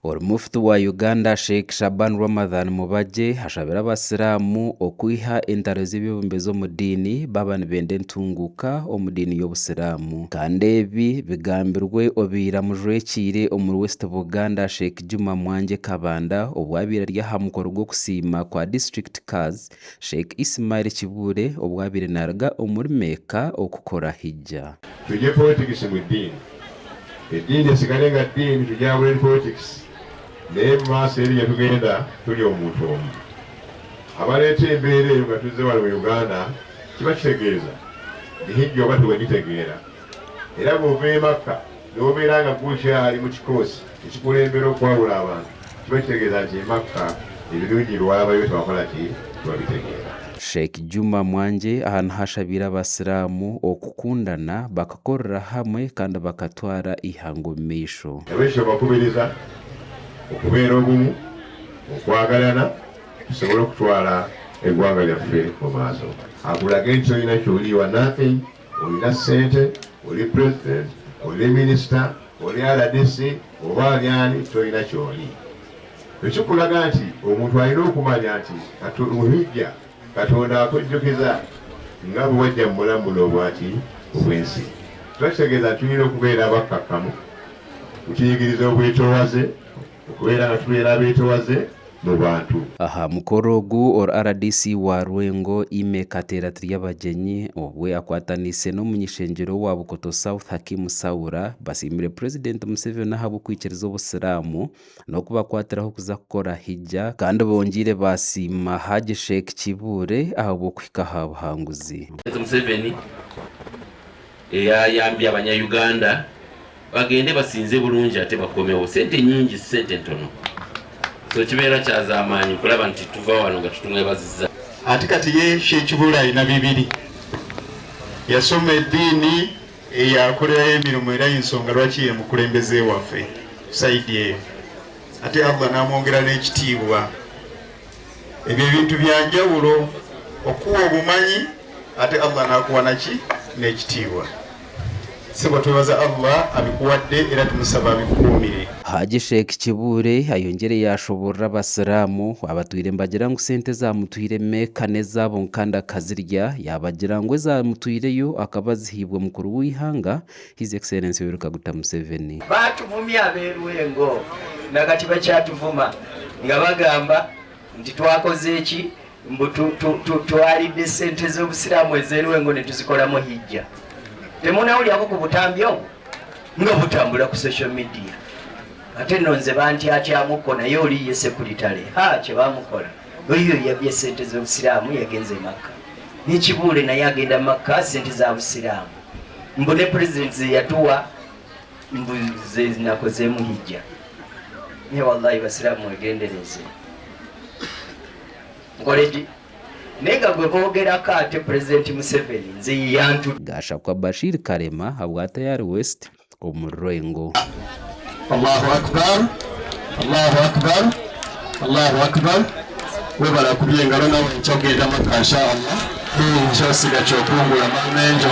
Ori Mufti wa Uganda Sheikh Shaban Ramadhan Mubajje ashabire abasiraamu okwiha entaro z'eby'obwebembezi omu diini baaba nibenda entunguuka omu diini y'obusiraamu. Kandi ebi bigambirwe obaire amujwekiire omuri West Buganda Sheikh Juma Mwanje Kabanda obu abaire ari aha mukoro gw'okusiima kwa District Cars Sheikh Ismail Kibuule obu abaire naruga omuri Mecca okukora Hijja. Tugye politics mu ddiini. Eddiini esigale nga ddiini tugyawule ni politics naye mu maaso eri gyetugenda tuli omuntu omu. Abaleeta embeera eyo nga tuzze wano mu Uganda kiba kitegeeza nti Hijja oba tewagitegeera era bw'ova e Makka n'obeera nga ggwe okyali mu kikoosi ekikulembera okwawula abantu kiba kitegeeza nti e Makka ebirungi bye walabayo tewakola ki? Tewabitegeera. Sheikh Juma Mwanje aha niho ashabiire abasiraamu okukundana, bakakorera hamwe kandi bakatwara eihanga omu maisho. Nabwekyo mbakubiriza okubeera obumu, okwagalana tusobole okutwala egwanga lyaffe mu maaso. Akulage nti tolina kyoli, you are nothing, olina ssente, oli president, oli minister, oli rdc oba oli ani tolina kyoli. Ekikulaga nti omuntu alina okumanya nti mu Hijja Katonda akujjukiza nga bwe wajja mu bulamu buno obwaki obw'ensi. Kiba kitegeeza nti tulina okubeera abakkakkamu, kutuyigiriza obwetoowaze, okubeera nga tubeera abeetowaze mu bantu. Aha mukoro ogu, or rdc wa Lwengo, Aimee Kateera Turyabagyenyi obwe akwataniise n'omunyishengyero owa Bukoto South Hakim Saura basiimire Purezidenti Museveni ahabw'okwikiriza obusiraamu n'okubakwatiraho kuza kukora Hijja kandi bongyeire baasiima Hajji Sheikh Kibuule ahabw'okuhika aha buhanguzi. Purezidenti Museveni eyayambye abanya Uganda Bagende basinze bulungi ate bakomewo. Sente nyingi si sente ntono. So kibeera kyazamaanyi okulaba nti tuva wano nga tutumwebaziza. Ate kati ye Sheikh Kibuule alina bibiri. Yasoma eddiini eyo akolerayo emirimu era y'ensonga lwaki ye mukulembeze waffe ku sayidi eyo. Ate Allah n'amwongera n'ekitiibwa. Ebyo ebintu bya njawulo okuwa obumanyi ate Allah n'akuwa naki n'ekitiibwa. Ssebo twebaza Allah abikuwadde era tumusaba abikukuumire. Hajji Sheikh Kibuule ayongyire yaashoboorora abasiraamu abatwire nibagira ngu sente ezaamutwire Mecca n'ezaabo kandi akazirya, yaabagira ngu ezaamutwireyo akaba azihaibwe mukuru w'eihanga His Excellency Yoweri Kaguta Museveni. Baatuvumya ab'e Lwengo na kati bakyatuvuma nga bagamba nti twakoze ki mbu twalidde ssente z'obusiraamu ez'e Lwengo ne tuzikolamu hijja. Temunawulyako ku butambi obwo nga butambula ku social media? Ate nno nze bantyatyamuko naye oli ye sekulitale ha kye bamukola oyo yabbye ssente z'obusiraamu yagenze e Makka n'ekibuule naye agenda Makka ssente za busiraamu mbu ne pulezidenti ze yatuwa mbu zenakozeemu hijja. Naye wallahi basiraamu mwegendereze nkoleki naye nga gwe boogerako ate pulezidenti Museveni nze yantu Gashakwa Bashir Karema habwa Tayari West omu Rwengo. Allahu Akbar, Allahu Akbar, Allahu Akbar. Webale akubye engalo nawe nkyogenda Makka inshallah. Nkyosiga kyokungula mamenjo.